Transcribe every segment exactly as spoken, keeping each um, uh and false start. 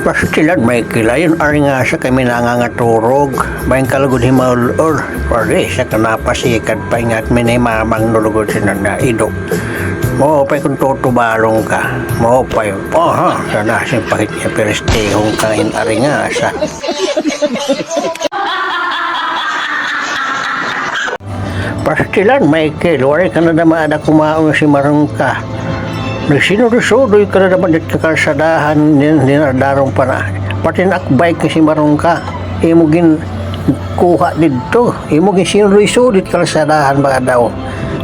Pastilan, Michael, ayon aringasa kay may nangangaturog. Bayin ka lugod himaul-ol. Pare, sa kanapasikad pa ingat minay mamang nulugod sinan na ido. Maupay kon tutubalon ka. Maupay. Aha, sana simpakit niya piristihon ka in aringasa. Pastilan, Michael, waray ka nadama ada kumaon simaron ka. Nagsinudoy-sudoy ka na naman didto ha kalsadahan, nin-, ninardaron pa na. Pati na akbay ka simaron ka. Imo ginkuha didto. Imo ginsinudoy-sudoy ha kalsadahan ba daw.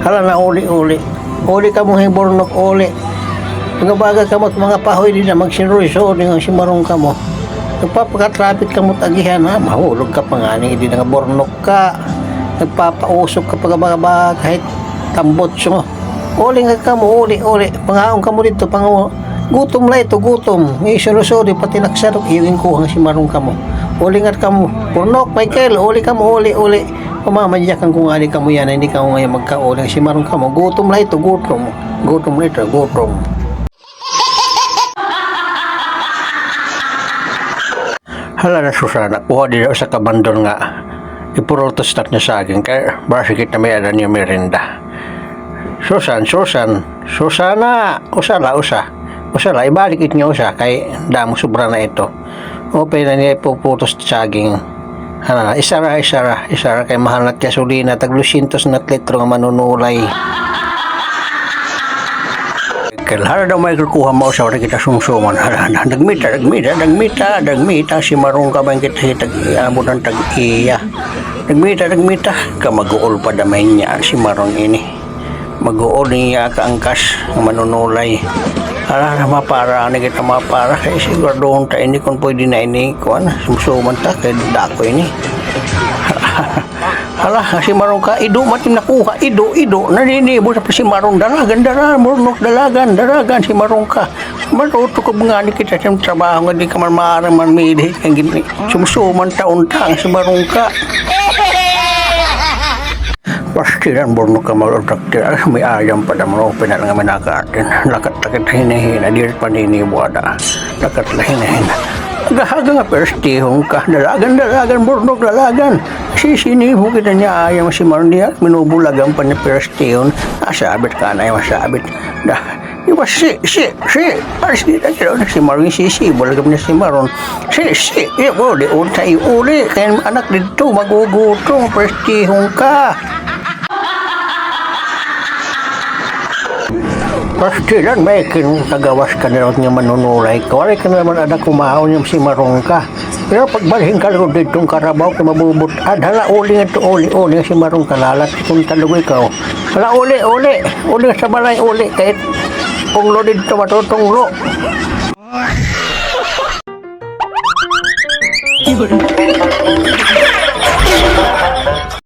Hala na, uli, uli. Uli kamo hin burnok, uli. Baga-baga kamo ha mga pahoy dida, magsinudoy-sudoy nga simaron kamo. Nagpapaka-traffic kamo ha agihan, ha? Mahulog ka pa ngani dida nga burnok ka, nagpapausok ka pa nga baga-baga hit tambutso. Uli nga kamo, uli, uli. Pangaon kamo didto, pangaon. Gutom la ito, gutom. May isunod-sunod, pati nagsarok, iyo ginkuha nga simaron kamo. Uli nga kamo. Burnok, Michael, uli kamo, uli, uli. Pamamadyakan ko ngani kamo yana, hindi kamo ngayon magkauli nga simaron kamo. Gutom la ito, gutom. Gutom la ito, gutom. Hala na, Susana, kuha dida usa ka bandol nga ipurutos ta nga saging kay basi kita may-ada niyo merienda. Susan, Susan, Susana, usa la, usa. Usa la, ibalik it nga usa kay damo sobra na ito. Upay na niya ipuputos saging. Hala na, isara, isara, isara kay mahal na it gasolina, tag dosyentos na it litro nga manunulay. Kay hala daw may kukuha mausa, waray kita sumsuman. Hala na, dagmita, dagmita, dagmita, dagmita, simaron ka man kita, tag-iabot an tag-iya. Dagmita, dagmita, ka mag-uol pa damay niya, simaron ini. Mag-uol niya kaangkas, manunulay. Hala, mapara, ano kita mapara? Kay siguraduhon ta ini kung pwede na ini, kuan, sumsuman ta, kay dako ini. Hala, simaron ka, ido, matim nakuha, ido, ido, naninibo sa simaron, dalagan, dalagan, burnok, dalagan, dalagan, simaron ka. Matutukob ngani kita sa trabaho nga di ka man maaram man midhi, kay gini, sumsuman ta unta, simaron ka. Pastilan, burnok ka, mga traktor. Ala, may ayam pa daw, mga open na la nga may nakaatin. Lakat-lakat, hinay-hinay, diri pa niniwala. Lakat la, hinay-hinay. Aga-aga nga piristihon ka. Dalagan, dalagan, burnok, dalagan. Sisinihon kita niya ayam simaron niya. Minubulagan pa niya piristihon. Nasabit ka na, masabit. Da, Iba, si, si, si. Ay, si, ay, si, si Maron, si, si, bulagam na simaron. Si, si, iuli, untay, iuli. Kay anak didto, magugutom, piristihon ka. Pastilan, may kin-, kagawas ka na nga manunulay ka. Waray ka na man ada kumaon nga simaron ka. Pero pagbalhin ka lugod didto nga karabaw kay mabubut-ad. Hala, uli ngadto, uli, uli, simaron ka, lalat kon talog ikaw. Hala, uli, uli, uli sa balay, uli, kay tunglo didto, matutunglo.